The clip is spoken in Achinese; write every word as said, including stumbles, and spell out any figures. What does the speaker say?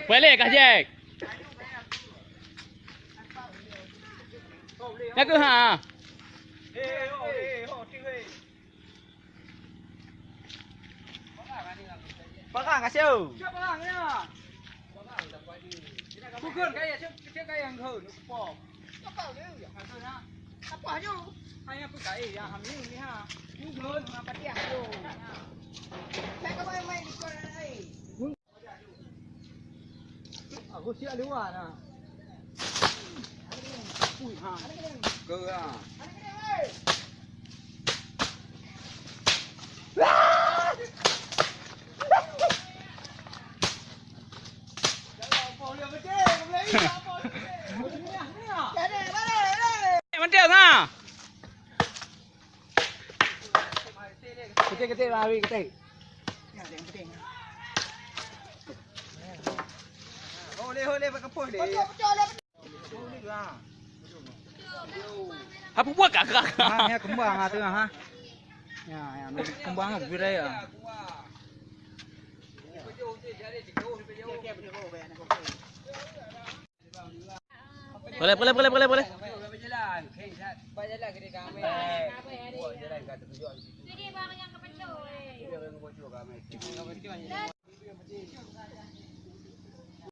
Balik kah, Jack. Nyan keuh, ha. Parang ka siu. Cok parang ya. Bukan kaya cok cok kaya ngeu. Apa nyo? Hanya aku kaya ya hamil ni ha. Bukan apa dia tu. Saya kau main main di sekolah lain. Aku siap luar nah. Ui ha. Kau ha. Mantap ha. Ketik ketik lah, Abi, ketik. Boleh boleh bak kampus deh. Apa buat kak kak? Ha, ya kembang ha tengah ha. Ya ya kembang ha budaya. Boleh boleh boleh boleh boleh.